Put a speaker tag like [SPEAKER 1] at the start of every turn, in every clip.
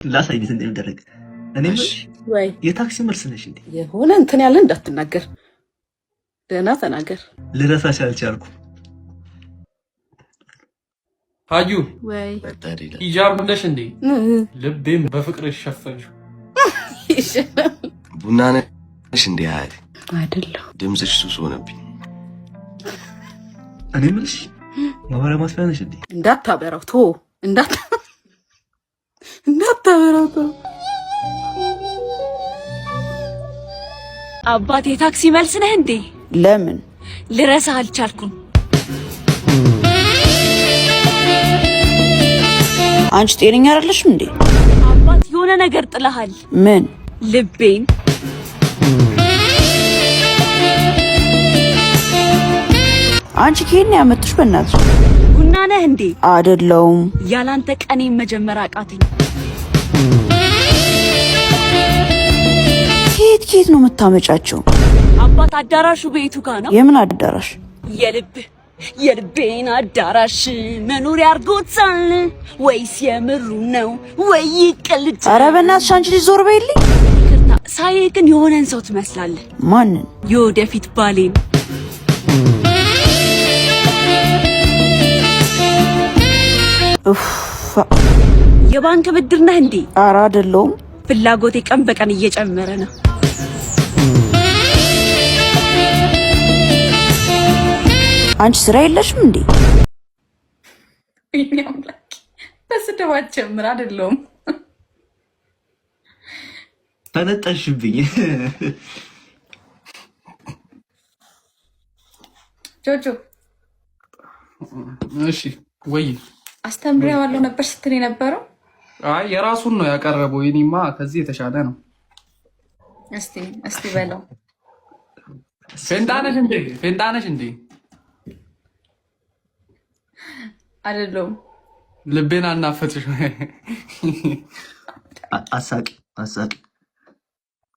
[SPEAKER 1] ላሳይ እንዴት እንደሚደረግ። እኔ
[SPEAKER 2] ወይ
[SPEAKER 1] የታክሲ መልስ ነሽ እንዴ?
[SPEAKER 2] የሆነ እንትን ያለ እንዳትናገር፣ ደህና ተናገር።
[SPEAKER 1] ልረሳሽ አልቻልኩም።
[SPEAKER 3] ሀዩ
[SPEAKER 2] ወይ
[SPEAKER 3] ሂጃብ ነሽ እንዴ? ልቤም በፍቅር ሸፈንሽው።
[SPEAKER 4] ቡና ነሽ እንዴ? አያቴ
[SPEAKER 2] አይደለሁ።
[SPEAKER 4] ድምፅሽ ሱስ ሆነብኝ።
[SPEAKER 1] እኔ የምልሽ ማብሪያ ማጥፊያ ነሽ እንዴ?
[SPEAKER 2] እንዳታበራው ቶ እንዳታበራው ቶ።
[SPEAKER 5] አባቴ ታክሲ መልስ ነህ እንዴ?
[SPEAKER 6] ለምን?
[SPEAKER 5] ልረሳህ አልቻልኩም።
[SPEAKER 6] አንቺ ጤነኛ አይደለሽም እንዴ?
[SPEAKER 5] አባት የሆነ ነገር ጥለሃል።
[SPEAKER 6] ምን?
[SPEAKER 5] ልቤን።
[SPEAKER 6] አንቺ ከየት ነው ያመጡሽ? በእናትሽ።
[SPEAKER 5] ቡና ነህ እንዴ?
[SPEAKER 6] አይደለሁም።
[SPEAKER 5] ያላንተ ቀኔን መጀመር አቃተኝ።
[SPEAKER 6] ከየት ከየት ነው የምታመጫቸው?
[SPEAKER 5] አባት አዳራሹ ቤቱ ጋ ነው።
[SPEAKER 6] የምን አዳራሽ?
[SPEAKER 5] የልብ የልቤን አዳራሽ መኖሪያ አድርጎታል ወይስ የምሩ ነው ወይ ይቀልድ?
[SPEAKER 6] ኧረ በእናትሽ አንቺ ልጅ ዞር በይልኝ።
[SPEAKER 5] ይቅርታ ሳዬ ግን የሆነን ሰው ትመስላለህ።
[SPEAKER 6] ማንን?
[SPEAKER 5] የወደፊት ባሌን።
[SPEAKER 6] ኡፍ።
[SPEAKER 5] የባንክ ብድር ነህ እንዴ?
[SPEAKER 6] ኧረ አይደለሁም።
[SPEAKER 5] ፍላጎቴ ቀን በቀን እየጨመረ ነው።
[SPEAKER 6] አንቺ ስራ የለሽም እንዴ?
[SPEAKER 7] ወይኔ አምላኬ፣ በስድብ አትጀምር። አይደለሁም።
[SPEAKER 1] ተነጠሽብኝ።
[SPEAKER 7] ጆጆ።
[SPEAKER 3] እሺ ወይ።
[SPEAKER 7] አስተምሬዋለሁ ነበር ስትል የነበረው?
[SPEAKER 3] አይ የራሱን ነው ያቀረበው። የኔማ ከዚህ የተሻለ ነው።
[SPEAKER 7] እስቲ እስቲ በለው።
[SPEAKER 3] ፌንጣ ነሽ እንዴ? ፌንጣ ነሽ እንዴ?
[SPEAKER 7] አይደለሁም።
[SPEAKER 3] ልቤን አናፈጥሽ።
[SPEAKER 1] አሳቂ አሳቂ።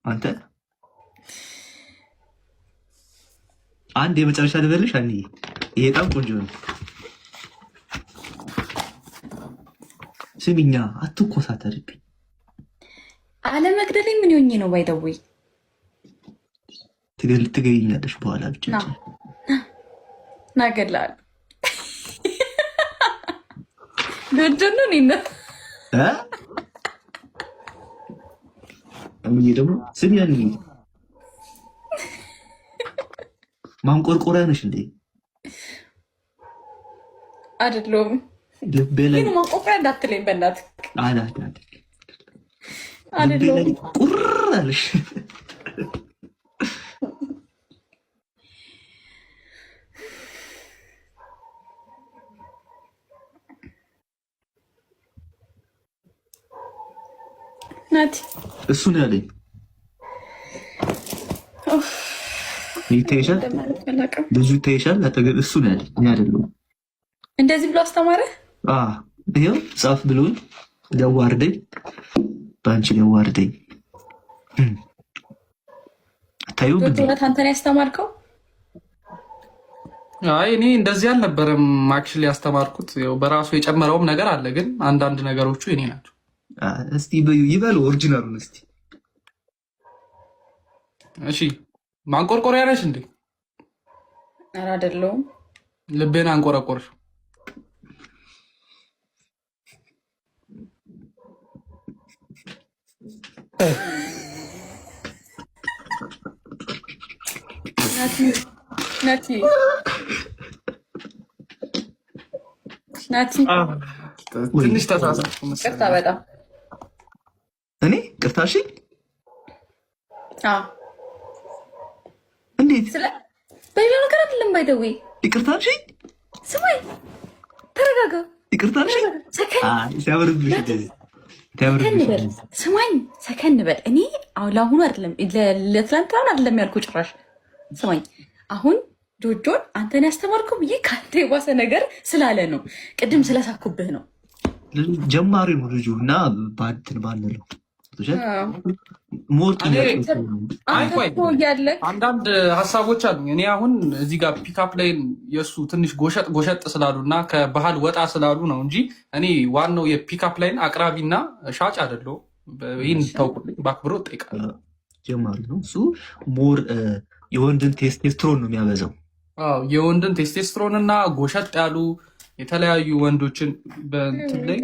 [SPEAKER 1] አንተ አንድ የመጨረሻ ልበልሽ። አንዬ ይሄ በጣም ቆንጆ ነው። ስሚኛ አትኮሳተርብኝ።
[SPEAKER 7] አለመግደሌ ምን ሆኜ ነው? By the way
[SPEAKER 1] ትገይኛለሽ በኋላ ብቻ።
[SPEAKER 7] ናገላል ጆጆ ነው እኔ
[SPEAKER 1] እ እምዬ ደግሞ ስሚ አንዬ ማንቆርቆሪያ ነሽ እንዴ?
[SPEAKER 7] አይደለሁም።
[SPEAKER 1] ልቤ ላይ
[SPEAKER 7] ግን ማንቆርቆሪያ እንዳትለኝ በእናትህ።
[SPEAKER 1] ልቤ ላይ
[SPEAKER 7] አይደለሁም።
[SPEAKER 1] ቁር አለሽ።
[SPEAKER 7] ናቲ።
[SPEAKER 1] እሱ ነው ያለኝ። ይታይሻል፣ ብዙ ይታይሻል። አጠገብ እሱ ነው ያለኝ፣ እኔ አይደለሁም።
[SPEAKER 7] እንደዚህ ብሎ አስተማረ።
[SPEAKER 1] ይኸው ጻፍ ብሎኝ ሊያዋርደኝ፣ በአንቺ ሊያዋርደኝ። አታዩም እንዴ?
[SPEAKER 7] እውነት አንተን ያስተማርከው?
[SPEAKER 3] አይ እኔ እንደዚህ አልነበረም actually ያስተማርኩት። ያው በራሱ የጨመረውም ነገር አለ፣ ግን አንዳንድ ነገሮቹ የኔ ናቸው።
[SPEAKER 1] እስቲ ይበሉ original ኡን እስቲ።
[SPEAKER 3] እሺ ማንቆርቆሪያ ነሽ እንዴ?
[SPEAKER 7] ኧረ አይደለሁም።
[SPEAKER 3] ልቤን አንቆረቆርሽ።
[SPEAKER 7] ናቲ ናቲ ናቲ።
[SPEAKER 3] ትንሽ ተሳሳትኩ መሰለኝ።
[SPEAKER 7] ይቅርታ በጣም።
[SPEAKER 1] እኔ ቅርታ? እሺ።
[SPEAKER 7] አዎ።
[SPEAKER 1] እንዴት?
[SPEAKER 7] ስለ በሌላ ነገር አይደለም። By the way
[SPEAKER 1] ይቅርታ? እሺ።
[SPEAKER 7] ስማኝ፣ ተረጋጋ።
[SPEAKER 1] ይቅርታ? እሺ።
[SPEAKER 7] ሰከን
[SPEAKER 1] ሲያምርብሽ እንደዚህ ሲያምርብሽ።
[SPEAKER 7] በል። ስማኝ፣ ሰከን በል። እኔ አሁን ለአሁኑ አይደለም፣ ለትላንትናውን አይደለም ያልኩ ጭራሽ። ስማኝ፣ አሁን ጆጆን አንተን ያስተማርከው ብዬ ከአንተ የባሰ ነገር ስላለ ነው። ቅድም ስለሳኩብህ ነው።
[SPEAKER 1] ጀማሪ ነው ልጁ እና ባንትን ባንለው More ጥያቄ።
[SPEAKER 3] አንዳንድ ሀሳቦች አሉ። እኔ አሁን እዚህ ጋር pickup line የእሱ ትንሽ ጎሸጥ ጎሸጥ ስላሉ እና ከባህል ወጣ ስላሉ ነው እንጂ እኔ ዋናው የ pickup line አቅራቢና ሻጭ አይደለሁም። ይህን ታውቁልኝ በአክብሮት እጠይቃለሁ።
[SPEAKER 1] ጀማሪ ነው እሱ። More የወንድን ቴስቴስትሮን ነው የሚያበዛው።
[SPEAKER 3] የወንድን ቴስቴስትሮን እና ጎሸጥ ያሉ የተለያዩ ወንዶችን በእንትን ላይ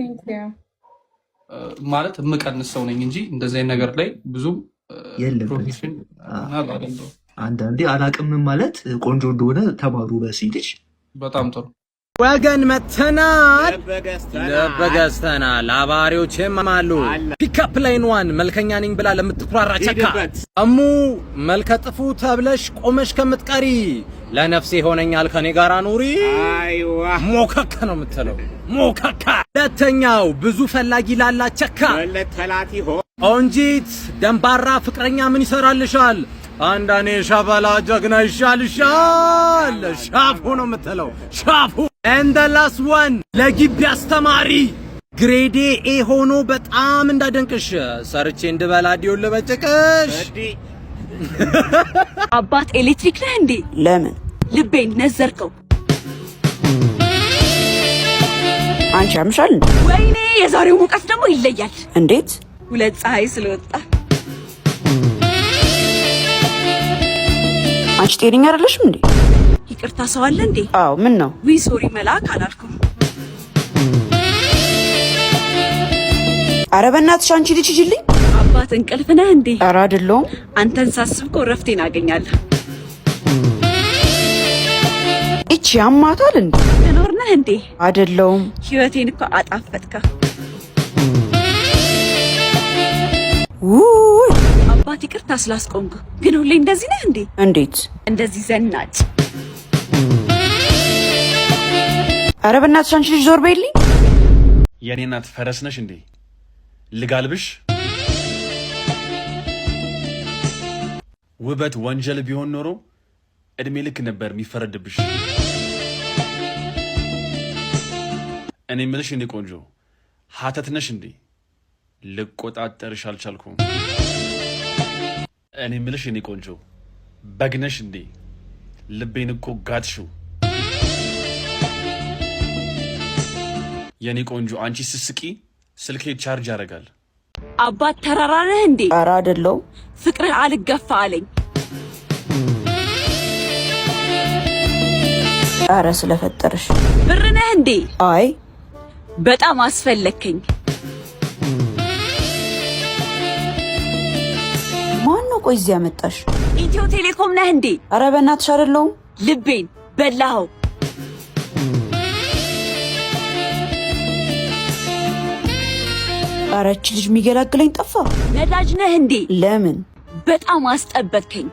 [SPEAKER 3] ማለት የምቀንስ ሰው ነኝ እንጂ እንደዚህ ነገር ላይ ብዙም
[SPEAKER 1] የለበትም። አንዳንዴ አላቅም ማለት ቆንጆ እንደሆነ ተማሩ። በሲልሽ
[SPEAKER 3] በጣም ጥሩ።
[SPEAKER 8] ወገን መተናል፣ ልብ ገዝተናል። አባሪዎችም አሉ። Pickup line one፣ መልከኛ ነኝ ብላ ለምትኩራራ ቸካ፣ እሙ መልከ ጥፉ ተብለሽ ቆመሽ ከምትቀሪ ለነፍሴ ሆነኛል ከኔ ጋር ኑሪ። ሞከከ ነው የምትለው ሞከካ። ሁለተኛው ብዙ ፈላጊ ላላት ቸካ፣ ቆንጂት ደንባራ ፍቅረኛ ምን ይሰራልሻል? አንዳኔ ሸበላ ጀግና ይሻልሻል። ሻፉ ነው የምትለው ሻፉ። And the last one፣ ለግቢ አስተማሪ grade A ሆኖ በጣም እንዳደንቅሽ ሰርቼ እንድበላ ዲዮን ልበጭቅሽ።
[SPEAKER 5] አባት ኤሌክትሪክ ነህ እንዴ?
[SPEAKER 6] ለምን?
[SPEAKER 5] ልቤን ነዘርከው።
[SPEAKER 6] አንቺ ያምሻል እንዴ?
[SPEAKER 5] ወይኔ የዛሬው ሙቀት ደግሞ ይለያል።
[SPEAKER 6] እንዴት?
[SPEAKER 5] ሁለት ፀሐይ ስለወጣ።
[SPEAKER 6] አንቺ ጤነኛ አይደለሽም እንዴ?
[SPEAKER 5] ይቅርታ፣ ሰው አለ እንዴ?
[SPEAKER 6] አዎ፣ ምን ነው?
[SPEAKER 5] ውይ sorry፣ መልአክ አላልኩም።
[SPEAKER 6] ኧረ በእናትሽ አንቺ ልጅ ሂጂልኝ።
[SPEAKER 5] አባት እንቅልፍ ነህ እንዴ?
[SPEAKER 6] ኧረ አይደለሁም።
[SPEAKER 5] አንተን ሳስብ እኮ እረፍቴን አገኛለሁ።
[SPEAKER 6] እቺ ያማታል እንዴ?
[SPEAKER 5] መኖር ነህ እንዴ?
[SPEAKER 6] አይደለሁም።
[SPEAKER 5] ህይወቴን እኮ አጣፈጥከው።
[SPEAKER 6] ውይ።
[SPEAKER 5] አባት ይቅርታ ስላስቆምኩ፣ ግን ሁሌ እንደዚህ ነህ እንዴ?
[SPEAKER 6] እንዴት?
[SPEAKER 5] እንደዚህ ዘናጭ።
[SPEAKER 6] ኧረ በእናትሽ አንቺ ልጅ ዞር በይልኝ።
[SPEAKER 9] የእኔ እናት ፈረስ ነሽ እንዴ? ልጋልብሽ? ውበት ወንጀል ቢሆን ኖሮ እድሜ ልክ ነበር የሚፈረድብሽ። እኔ ምልሽ እንዴ ቆንጆ ሀተት ነሽ እንዴ? ልቆጣጠርሽ አልቻልኩም። እኔ ምልሽ እኔ ቆንጆ በግ ነሽ እንዴ? ልቤን እኮ ጋትሽው። የእኔ ቆንጆ አንቺ ስስቂ ስልኬ ቻርጅ ያደርጋል።
[SPEAKER 5] አባት ተራራ ነህ እንዴ?
[SPEAKER 6] ኧረ አይደለሁም።
[SPEAKER 5] ፍቅርህ አልገፋ አለኝ።
[SPEAKER 6] ኧረ ስለፈጠረሽ።
[SPEAKER 5] ብር ነህ እንዴ?
[SPEAKER 6] አይ።
[SPEAKER 5] በጣም አስፈለግከኝ።
[SPEAKER 6] ማን ነው ቆይ እዚህ ያመጣሽ?
[SPEAKER 5] ኢትዮ ቴሌኮም ነህ እንዴ?
[SPEAKER 6] ኧረ በእናትሽ አይደለሁም።
[SPEAKER 5] ልቤን በላኸው።
[SPEAKER 6] ኧረ እቺ ልጅ የሚገላግለኝ ጠፋ።
[SPEAKER 5] ነዳጅ ነህ እንዴ?
[SPEAKER 6] ለምን?
[SPEAKER 5] በጣም አስጠበቅከኝ።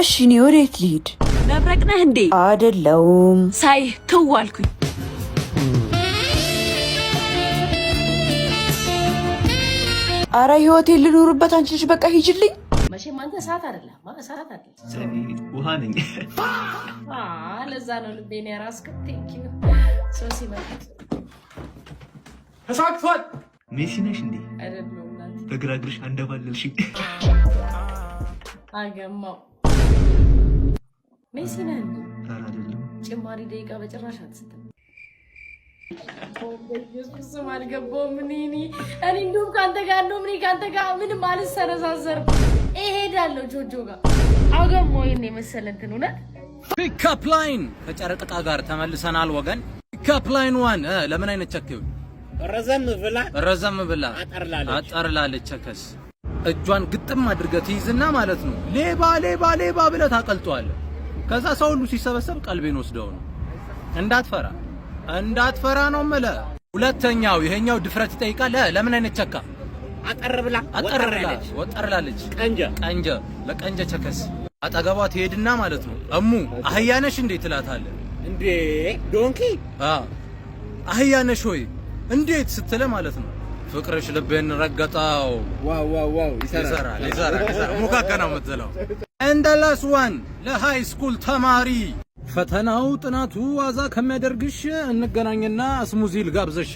[SPEAKER 6] እሺ እኔ ወዴት ልሂድ?
[SPEAKER 5] መብረቅ ነህ እንዴ?
[SPEAKER 6] አይደለሁም።
[SPEAKER 5] ሳይህ ክው አልኩኝ።
[SPEAKER 6] ኧረ ህይወቴን ልኑርበት። አንቺ ልጅ በቃ ሂጂልኝ።
[SPEAKER 10] መቼም አንተ እሳት አይደለም፣ እሳት አይደለም፣
[SPEAKER 1] ውሃ ነኝ።
[SPEAKER 10] ለዛ ነው ልቤን ያራስከው። Thank you ሰው ሲመጣ
[SPEAKER 3] ተሳክቷል።
[SPEAKER 1] ሜሲ ነሽ እንዴ?
[SPEAKER 10] አይደለሁም።
[SPEAKER 1] በግራ እግርሽ አንደባለልሽኝ።
[SPEAKER 10] አገማው ሜሲ ነህ እንዴ?
[SPEAKER 1] ኧረ አይደለም።
[SPEAKER 10] ጭማሪ ደቂቃ በጭራሽ አትስትም። በኢየሱስ ስም አልገባውም። እኔ እንደውም ከአንተ ጋር እንደውም እኔ ከአንተ ጋር ምንም አልሰነዛዘርም። እሄዳለሁ ጆጆ ጋር አገማው ይሄን የመሰለ እንትን እውነት።
[SPEAKER 8] Pickup line ከጨረቃ ጋር ተመልሰናል ወገን። Pickup line one፣ ለምን አይነት ቸክ ይሁን? ረዘም ብላ አጠር ላለች ቸከስ እጇን ግጥም አድርገህ ትይዝና ማለት ነው ሌባ ሌባ ሌባ ብለህ ታቀልጠዋለህ። ከዛ ሰው ሁሉ ሲሰበሰብ ቀልቤን ወስደው ነው። እንዳትፈራ እንዳትፈራ ነው የምልህ። ሁለተኛው ይሄኛው ድፍረት ይጠይቃል። ለምን አይነት ቸካ? አጠር ብላ ወጠር ላለች ቀንጀ ቀንጀ ለቀንጀ ቸከስ አጠገቧ ትሄድና ማለት ነው እሙ አህያ ነሽ እንዴ ትላታለህ።
[SPEAKER 11] እንዴ donkey?
[SPEAKER 8] አህያ ነሽ ወይ እንዴት ስትለ ማለት ነው ፍቅርሽ ልቤን ረገጠው።
[SPEAKER 11] Wow wow wow!
[SPEAKER 8] ይሰራል ይሰራል ይሰራል። ሙካከ ነው የምትለው። And the last one፣ ለ high school ተማሪ ፈተናው ጥናቱ ዋዛ ከሚያደርግሽ እንገናኝና smoothie ልጋብዘሽ።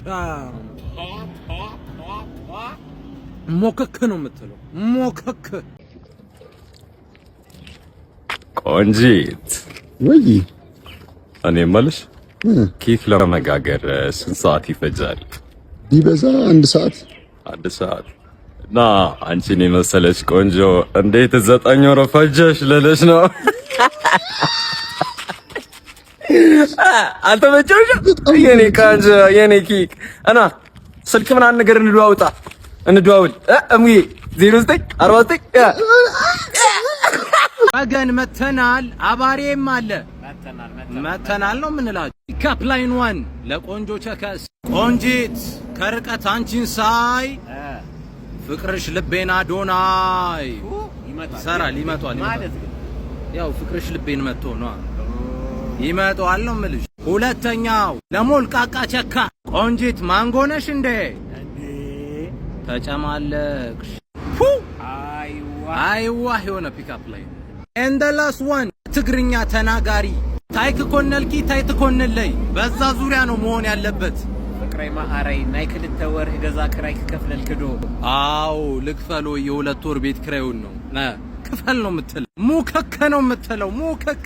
[SPEAKER 8] ሞከክ ነው የምትለው፣ ሞከክ።
[SPEAKER 12] ቆንጂት።
[SPEAKER 13] ወይ።
[SPEAKER 12] እኔ የምልሽ ኬክ ለመጋገር ስንት ሰዓት ይፈጃል?
[SPEAKER 13] ቢበዛ አንድ ሰዓት።
[SPEAKER 12] አንድ ሰዓት? እና አንቺን የመሰለች ቆንጆ እንዴት 9 ወር ፈጀሽ ልልሽ ነው። አልተመቸሽም? የኔ ቆንጆ፣ የኔ ኬክ። እና ስልክ ምናምን ነገር እንለዋውጣ፣ እንደዋውል እሙዬ፣ 0949።
[SPEAKER 8] ወገን መተናል፣ አባሬም አለ፣ መተናል ነው የምንላቸው። Pickup line one ለቆንጆ chicks። ቆንጂት፣ ከርቀት አንቺን ሳይ ፍቅርሽ ልቤን አዶናይ ይሰራል። ይመጧል ያው ፍቅርሽ ልቤን መጥቶ ነው፣ ይመጣዋል ነው የምልሽ። ሁለተኛው ለሞልቃቃ ቸካ። ቆንጂት፣ ማንጎ ነሽ እንዴ? ተጨማለቅሽ። አይዋ የሆነ pickup line። And the last one ትግርኛ ተናጋሪ፣ ታይ ክኮነልኪ ታይ ትኮንለይ፣ በዛ ዙሪያ ነው መሆን ያለበት።
[SPEAKER 11] ፍቅረይ ማዓረይ፣ ናይ 2 ወርሒ ገዛ ክራይ ክከፍለልክ ዶ?
[SPEAKER 8] አዎ ልክፈሎ፣ የ2 ወር ቤት ክራዩን ነው፣ ክፈል ነው የምትለው። ሙከከ ነው የምትለው፣ ሙከከ።